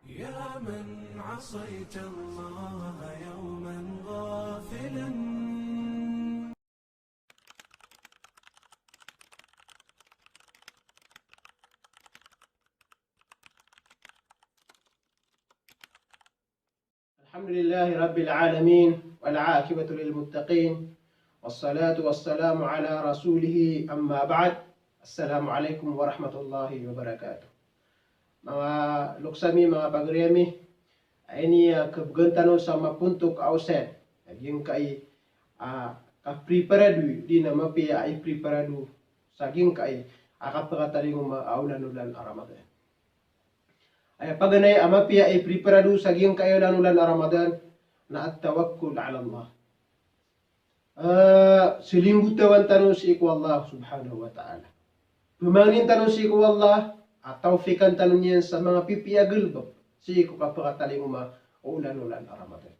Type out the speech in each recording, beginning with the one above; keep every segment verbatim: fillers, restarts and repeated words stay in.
يا من عصيت الله يوما غافلا. الحمد لله رب العالمين، والعاقبة للمتقين، والصلاة والسلام على رسوله، أما بعد. السلام عليكم ورحمة الله وبركاته. Manga loks ami, manga pagari ami, a ini a kabgan tano sa mapontok a osayan a giyangkai a kapriparado, di na mapiya a ipriparado sa giyangkai a kapakatalingoma a olan-olan a Ramadan. Aya paganay a mapiya a ipriparado sa giyangkai a olan-olan a Ramadan na at-tawakkul ala Allah. Eh, salimbotawan tano sii ko Allah subhanahu wa ta'ala. Pamangnin tano sii ko Allah a tawfiqan tano niyan sa manga pipiya a galebek sii ko kapakatalingoma o olan-olan a Ramadan.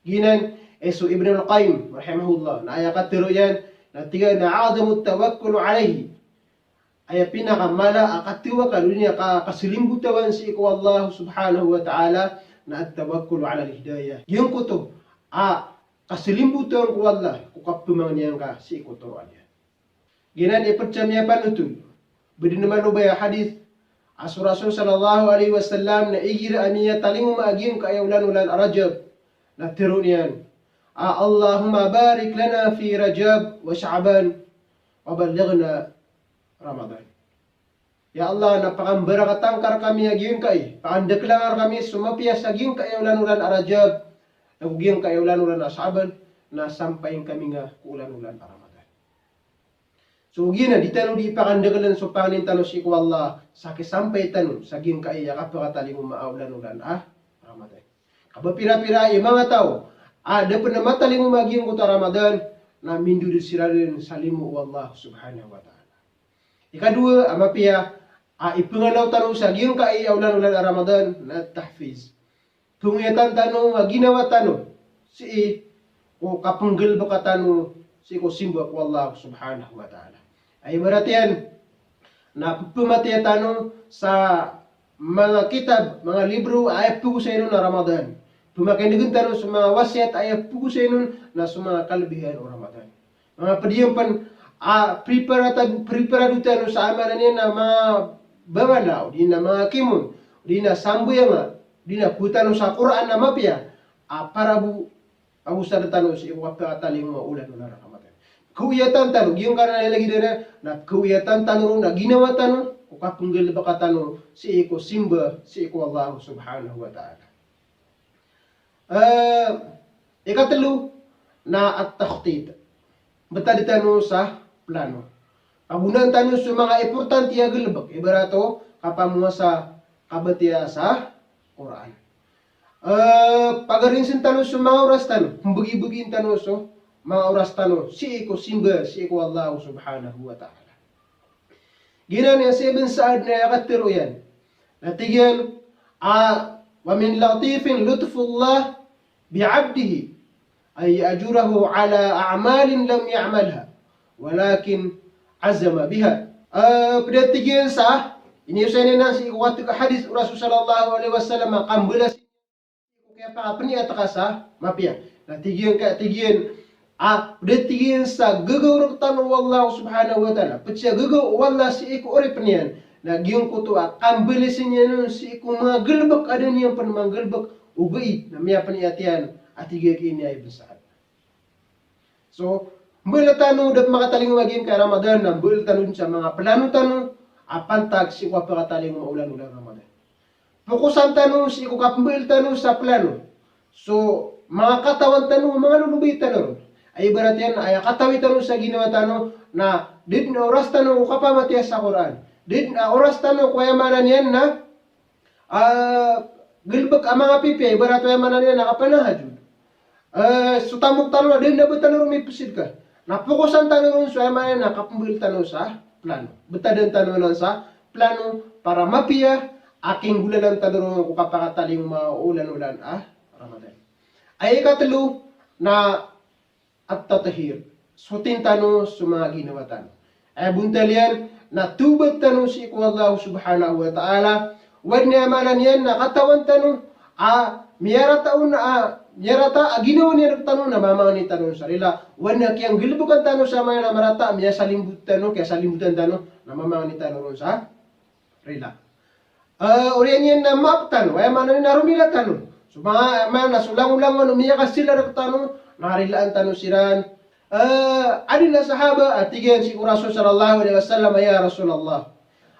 Giyanan i so Ibnul Qayyim rahimahullah, na aya katharo iyan, na tig iyan a a'zamut tawakkul alayhi. Aya pinakamala a katawakal, odi na ka-, kasalimbotawan sii ko Allah subhanahu wa ta'ala, na at-tawakkul ala al-hidayah. Giyangkoto a kasalimbotawan ko Allah ko kapamangnin ka sii ko toroan iyan. Giyanan i pd sa miyapanothol, ba dn a malobay a hadith a so Rasul sallallahu alayhi wasallam na igira a miyatalingoma a giyangkai a olan-olan a Rajab, na tharoon iyan a, "Allahumma barik lana fi Rajab wa Sha'ban wa ballighna Ramadan." Ya Allah, na pakambarakatan ka rkami a giyangkai, pakandaklan ka rkami so mapiya sa giyangkai a olan-olan a Rajab, ago giyangkai a olan-olan a Sha'ban, na sampayin kami nga ko olan-olan a Ramadan. So giyanan, di tano di pakandaklan so pangnin tano sii ko Allah sa kisampay tano sa giyangkai a kapakatalingoma a olan-olan a Ramadan. Ka ba pirapira i manga taw a da pn a matalingoma a giyangkoto a Ramadan, na mindodod siran dn sa limo o Allah subhanahu wa ta'ala. Ikadowa a mapiya a ipangalaw tano sa giyangkai a olan-olan a Ramadan na tahfiz. Pangoyatan tano a ginawa tano sii ko kapnggalbka tano sii ko simba ko Allah subhanahu wa ta'ala. Aya ibarat iyan na pphamatia tano sa manga kitab, manga libro a aya pgosayn on na Ramadan. Pmakin'gn tano so manga wasiyat a aya pgosayn on na so manga kalbihan o Ramadan. Manga pd iyan pn a preparata-, preparado tano sa aya maana niyan na manga bangala, odi na manga kimon, odi na sambayanga, odi na kowa tano sa Qur'an a mapiya a para bo aosad tano sii ko kapakatalingoma a olan-olan a Ramadan. Kaoyatan tano, giyangkanan a lagid iyan na kaoyatan tano ron a ginawa tano ko kapnggalbka tano sii ko simba sii ko Allah subhanahu wa ta'ala. Eh, ikatlo na at-takhtit. Btad tano sa plano. Pagonaan tano so manga importante a galbk, ibarat o kapamowasa, kabatiya sa Qur'an. Eh, pagarinsen tano so manga oras tano, mbagi-bagiin tano so manga oras tano sii ko simba sii ko Allah subhanahu wa ta'ala. Giyanan i si Ibn Sa'd na aya katharo iyan. Na tig iyan a, "Wa min latifin lutfullah bi abdihi an ya'jurahu ala a'malin lam ya'malha, walakin azama biha." Eh, pd a tig iyan sa, iniyosayn iyan sii ko katharo a hadith o Rasul sallallahu alayhi wasallam a kambalas ko kiyapakapniyat ka sa mapiya. Na tig iyan ka, tig iyan a, pd a tig iyan sa gagaw rktano o Allah subhanahu wa ta'ala, pd sa gagaw o Allah sii ko oripn iyan, na giyangkoto a kambalasi niyan on sii ko manga galbk a da niyan pn manggalbk o gai na miyapniyat iyan, a tig iyan ki ini a Ibn Sa'd. So, mbala tano da pn makatalingoma a giyangkai a Ramadan, na mbala tano dn sa manga plano tano a pantag sii ko kapakatalingoma a olan-olan a Ramadan. Pokosan tano sii ko kapmbala tano sa plano so manga katawan tano, manga lolobay tano ron. Aya ibarat iyan, aya katawi tano sa ginawa tano, na da dn a oras tano ko kapamatiya sa Qur'an. Da dn a oras tano ko aya maana niyan na ah, galbk a manga pipiya, ibarat o aya maana niyan na kapanahajud. Ah, so tamok tano na da dn a ba tano ron mipsidka. Na pokosan tano ron so aya maana niyan na kapmbala tano sa plano. Btadan tano nan sa plano para mapiya a kinggolalan tano ron ko kapakatalingoma o olan-olan a Ramadan. Aya ikatlo na at-tathir. Sotin tano so manga ginawa tano. Aya bontal iyan na tawbat tano sii ko Allah subhanahu wa ta'ala, Oway na aya maana niyan na katawan tano a miyarata on, a miyarata a ginawa niyan rktano na mamangni tano sa rila. Oway na kiyanggalbkan tano sa maana marata a miyasalimbot tano, kiyasalimbotan tano na mamangni tano ron sa rila. Eh, oriyan iyan na maap tano, aya maana niyan na romila tano. So manga, maana so langolangon o miyakasila rktano na rilaan tano siran. Eh, adn a sahaba a tig iyan sii ko Rasul sallallahu alaihi wasallam, "Ya Rasulullah,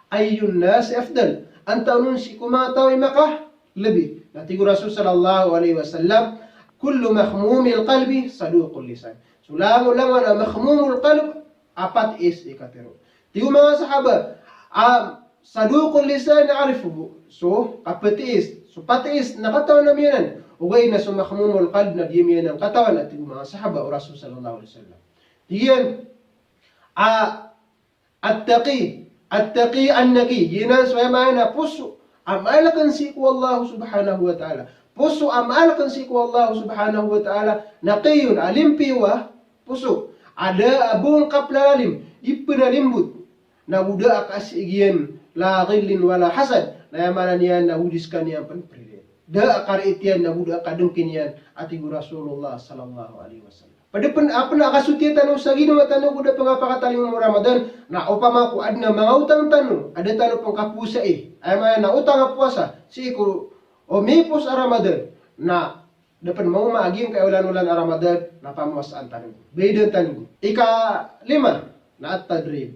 ayyun nasi afdal?" Antaa on sii ko manga taw i makalbi? Na tig o Rasul sallallahu alaihi wasallam, "Kullu makhmumil qalbi saduqul lisan." So langolangon a makhmumul qalb, a patiis i katero. Tig o manga sahaba, a saduqul lisan na'rifuhu. So kapatiis, so patiis na katawan ami anan. Ogaid na so makhmumul qalb na di ami anan katawan, a tig o manga sahaba o Rasul sallallahu alaihi wasallam. Tig iyan a, "At-taqi, at-taqi an-naqi." Giyanan so aya maana poso a maalkn sii ko Allah subhanahu wa ta'ala. Poso a maalkn sii ko Allah subhanahu wa ta'ala, naqiyun, a limpiyo a poso. A da a bo kaplalalimbot, di pn a limbot. Na go da a kaasig iyan, la ghillin wala hasad. Na aya maana niyan na go di skaniyan pn pririyan. Da a kariit iyan, na go da a kadngki niyan, a tig o Rasulullah sallallahu alaihi wasallam. Pd pn a pn a kasotiya tano sa ginawa tano ko da pn kapakatalingoma o Ramadan, na opama ko adn a manga otang tano a da tano pn kapowasai. Aya maana na otang a powasa sii ko, o, miyapos a Ramadan, na da pn maoma a giyangkaya olan-olan a Ramadan na pamowasaan tano. Bayadan tano. Ikalima, na at-tadrib.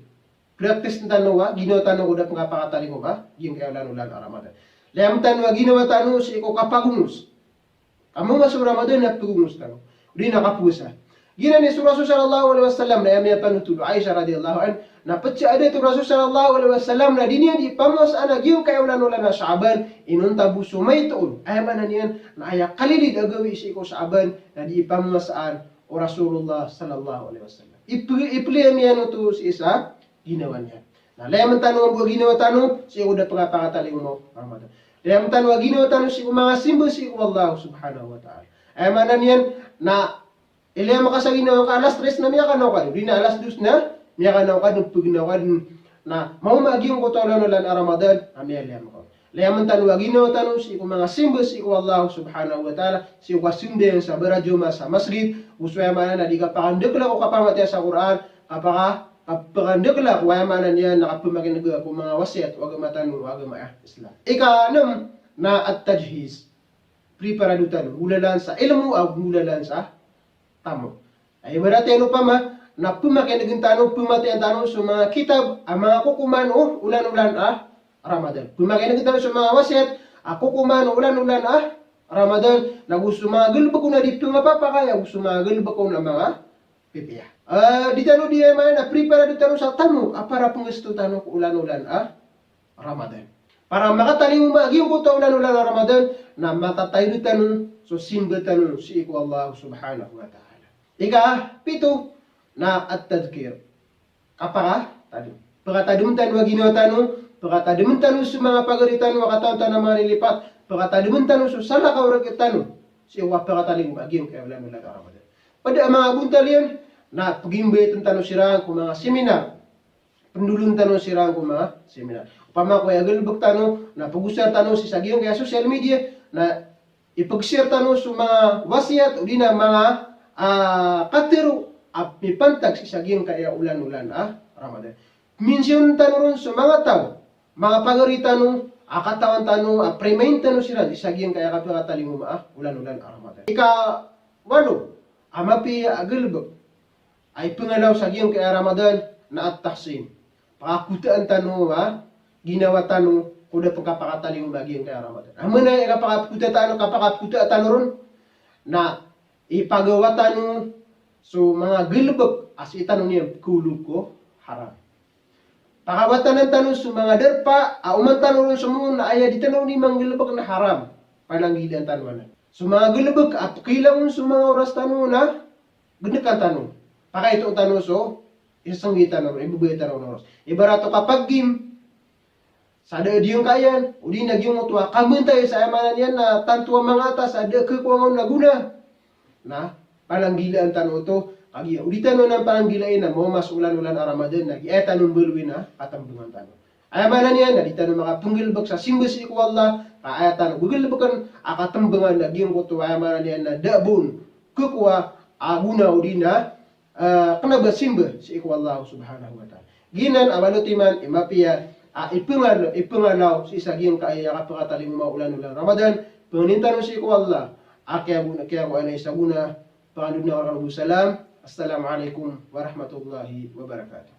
Practice tano a ginawa tano ko da pn kapakatalingoma a giyangkaya olan-olan a Ramadan. Liyamtan tano a ginawa tano sii ko kapagongos. Ka maoma so Ramadan na pagongos tano. Di na kapowasa. Giyanan i so Rasul sallallahu alaihi wasallam na aya miyapanothol o Aisha radhiyallahu anha, na pd sa adat o Rasul sallallahu alaihi wasallam na di niyan di pamowasaan a giyangkaya olan-olan a Sha'ban, inonta bo so maito on. Aya maana niyan na aya kalilid a gawii sii ko Sha'ban na di pamowasaan o Rasulullah sallallahu alaihi wasallam. Ip-, ipliyam iyan oto sii sa ginawa niyan. Na liyamtan tano mambo a ginawa tano sii ko da pn kapakatalingoma o Ramadan. Liyamtan tano a ginawa tano sii ko manga simba sii ko Allah subhanahu wa ta'ala. Aya maana niyan na iliyam ka sa ginawa ka alas tres na miyakanaw ka dn, di na alas dos na miyakanaw ka dn, pagnaw ka dn. Na maoma a giyangkoto a olan-olan a Ramadan na miyaliyam ka. Liyamtan tano a ginawa tano sii ko manga simba sii ko Allah subhanahu wa ta'ala, sii ko kasimba iyan sa barajomaah sa masgit, go so aya maana na di kapakandakla ko kapamatiya sa Qur'an, kapaka-, kapakandakla ko aya maana niyan na kapamakin'g ko manga wasiyat o agama tano, o agama a Islam. Ikanm na at-tajhiz. Priparado tano, golalan sa ilmo ago golalan sa tamok. Ay, ibarat iyan opama na pamakin'gn tano, pamatiyan tano so manga kitab a manga kokoman o olan-olan a Ramadan. Pamakin'gn tano so manga wasiyat a kokoman o olan-olan a Ramadan, na go so manga galbk on a di pngapapakay, ago so manga galbk on a manga pipiya. Ah, di tano di, aya maana na priparado tano sa tamok a para pnggasto tano ko olan-olan a Ramadan. Para makatalingoma a giyangkoto a olan-olan a Ramadan, na makatayodo tano so simba tano sii ko Allah subhanahu wa ta'ala. Ikapito na at-tadhkir. Kapakatadm. Pakatadm tano a ginawa tano, pakatadm tano so manga pagari tano a katawan tano a manga lilipat, pakatadm tano so salakaw a rk tano sii ko kapakatalingoma a giyangkaya olan-olan a Ramadan. Pd a manga bontal iyan na pagimbayatn tano siran ko manga seminar. Pndolon tano siran ko manga seminar. Opama ko aya galbk tano na pagosar tano sii sa giyangkaya social media, na ipag-share tano so manga wasiyat odi na manga, ah, katharo a mipantag sii sa giyangkaya olan-olan a Ramadan. Mention tano ron so manga taw, manga pagari tano a katawan tano a primain tano siran sii sa giyangkaya kapakatalingoma a olan-olan a Ramadan. Ikawalo a mapiya a galbk a ipngalaw sa giyangkaya Ramadan na at-tahsin. Pakakotaan tano a ginawa tano ko da pn kapakatalingoma a giyangkaya Ramadan. Aya maana i kapakakota tano, kapakakota tano ron na ipagawa tano so manga galbk a sii tano niyan pkhaolog ko haram. Pakawatanan tano so manga darpa a oman tano ron somoon na aya di tano niyan manggalbk na haram. Pananggilaan tano anan. So manga galbk a pkhailay on so manga oras tano na gnkan tano. Pakaito tano so isnggi tano, ibabaya tano ron oras. Ibarat o kapag-game, sa da a diyangkayan, odi na giyangkoto a kamantay sa aya maana niyan na tanto a manga atas a da a khakowa on a gona. Na pananggilaan tano oto, kagiya odi tano anan pananggilai na maoma so olan-olan a Ramadan, na giya tano mbaloy na katambngan tano. Aya maana niyan na di tano makapnggalbk sa simba sii ko Allah, ka aya tano ggalbkn a katmbangan na giyangkoto, aya maana niyan na da a ba on khakowa a gona odi na, eh, kna ba simba sii ko Allah subhanahu wa ta'ala. Giyanan a malotiman i mapiya a ipngan-, ipngalaw sii sa giyangkaya kapakatalingoma olan-olan Ramadan, pangnin tano sii ko Allah a kiyago-, kiyagoan i sa gona, pangandod akn rkano bo salam. Assalamu alaikum warahmatullahi wabarakatuh.